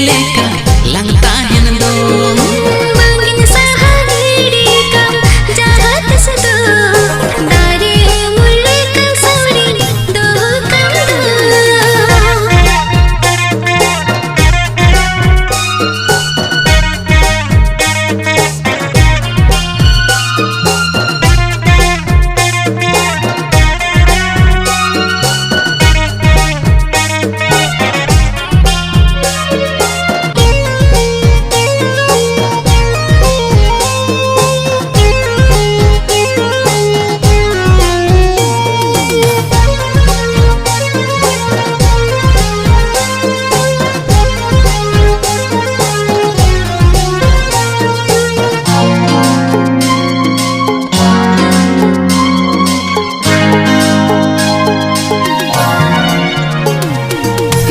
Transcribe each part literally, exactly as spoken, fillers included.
ᱞᱮᱠᱟ ᱞᱟᱝ ᱛᱟᱦᱮᱱ ᱫᱚ᱾ ᱵᱟᱝᱤᱧ ᱥᱟᱦᱟ ᱜᱤᱰᱤ ᱠᱟᱢ ᱡᱟᱦᱟᱸ ᱛᱤᱥ ᱫᱚ, ᱫᱟᱨᱮ ᱩᱢᱩᱞ ᱞᱮᱠᱟ ᱥᱟᱹᱣᱲᱤᱧ ᱫᱚᱦᱚ ᱠᱟᱢ ᱫᱚ᱾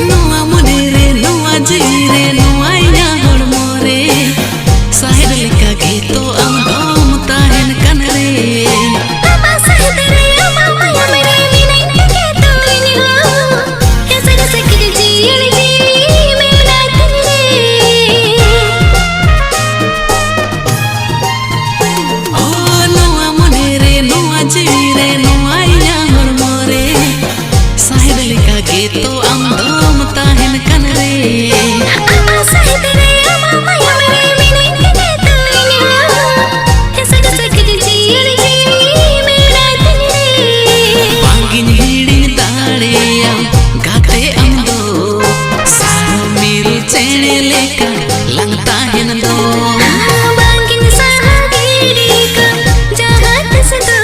ᱱᱚᱣᱟ ᱢᱚᱱᱮ ᱨᱮ, ᱱᱚᱣᱟ ᱡᱤᱣᱤ ᱨᱮ, ᱱᱚᱣᱟ ᱤᱧᱟᱹᱜ ᱦᱚᱲᱢᱚ ᱨᱮ, ᱥᱟᱦᱮᱫ ᱞᱮᱠᱟ ᱜᱮ ᱛᱚ ᱟᱢ ᱫᱚᱢ ᱛᱟᱦᱮᱱ ᱠᱟᱱ ᱨᱮ᱾ ᱟᱢᱟᱜ ᱥᱟᱦᱮᱫ ᱨᱮ, ᱟᱢᱟᱜ ᱢᱟᱭᱟᱢ ᱨᱮ ᱢᱮᱱᱟᱧ ᱛᱮᱜᱮ ᱛᱚ ᱤᱧ ᱦᱚᱸ ᱦᱮᱸᱥᱮ ᱦᱮᱸᱥᱮ ᱠᱟᱛᱮ ᱡᱤᱭᱚᱱ ᱡᱤᱣᱤ ᱢᱮᱱᱟᱜ ᱛᱤᱧ ᱨᱮ᱾ ᱚ, ᱱᱚᱣᱟ ᱢᱚᱱᱮ ᱨᱮ, ᱱᱚᱣᱟ ᱡᱤᱣᱤ ᱨᱮ, ᱱᱚᱣᱟ ᱤᱧᱟᱹᱜ ᱦᱚᱲᱢᱚ ᱨᱮ, ᱥᱟᱦᱮᱫ ᱞᱮᱠᱟ ᱜᱮ ᱛᱚ ᱟᱢ ᱫᱚᱢ ᱛᱟᱦᱮᱱ ᱠᱟᱱ ᱨᱮ᱾ ᱟᱢᱟᱜ ᱥᱟᱦᱮᱫ ᱨᱮ, ᱟᱢᱟᱜ ᱢᱟᱭᱟᱢ ᱨᱮ ᱢᱮᱱᱟᱧ ᱛᱮᱜᱮ ᱛᱚ ᱤᱧ ᱦᱚᱸ ᱦᱮᱸᱥᱮ ᱦᱮᱸᱥᱮ ᱠᱟᱛᱮ ᱡᱤᱭᱚᱱ ᱡᱤᱣᱤ ᱢᱮᱱᱟᱜ ᱛᱤᱧ ᱨᱮ᱾ ᱵᱟᱝᱤᱧ ᱦᱤᱲᱤᱧ ᱫᱟᱲᱮᱭᱟᱢ ᱜᱟᱛᱮ ᱟᱢ ᱫᱚ, ᱥᱟᱨᱚ ᱢᱤᱨᱩ ᱪᱮᱬᱮ ᱞᱮᱠᱟ ᱞᱟᱝ ᱛᱟᱦᱮᱱ ᱫᱚ᱾ ᱵᱟᱝᱤᱧ ᱥᱟᱦᱟ ᱜᱤᱰᱤ ᱠᱟᱢ ᱡᱟᱦᱟᱸ ᱛᱤᱥ ᱫᱚ,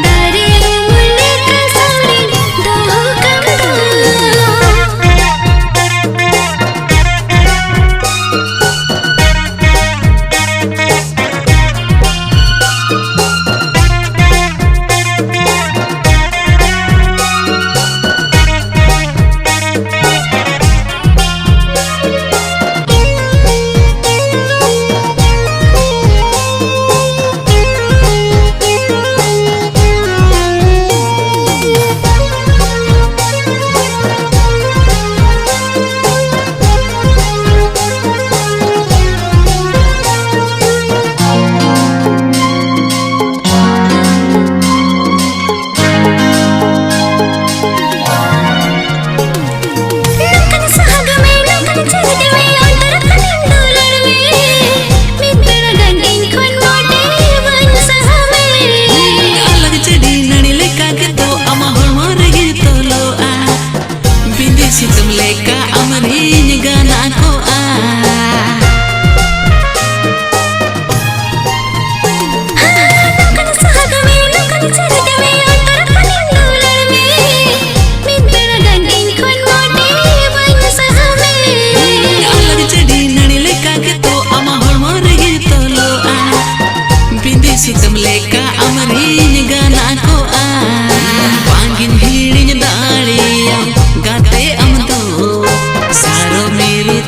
ᱫᱟᱨᱮ ᱩᱢᱩᱞ ᱞᱮᱠᱟ ᱥᱟᱹᱣᱲᱤᱧ ᱫᱚᱦᱚ ᱠᱟᱢ ᱫᱚ᱾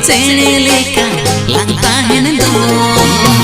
ᱪᱮᱬᱮ ᱞᱮᱠᱟ ᱞᱟᱝ ᱛᱟᱦᱮᱱ ᱫᱚ᱾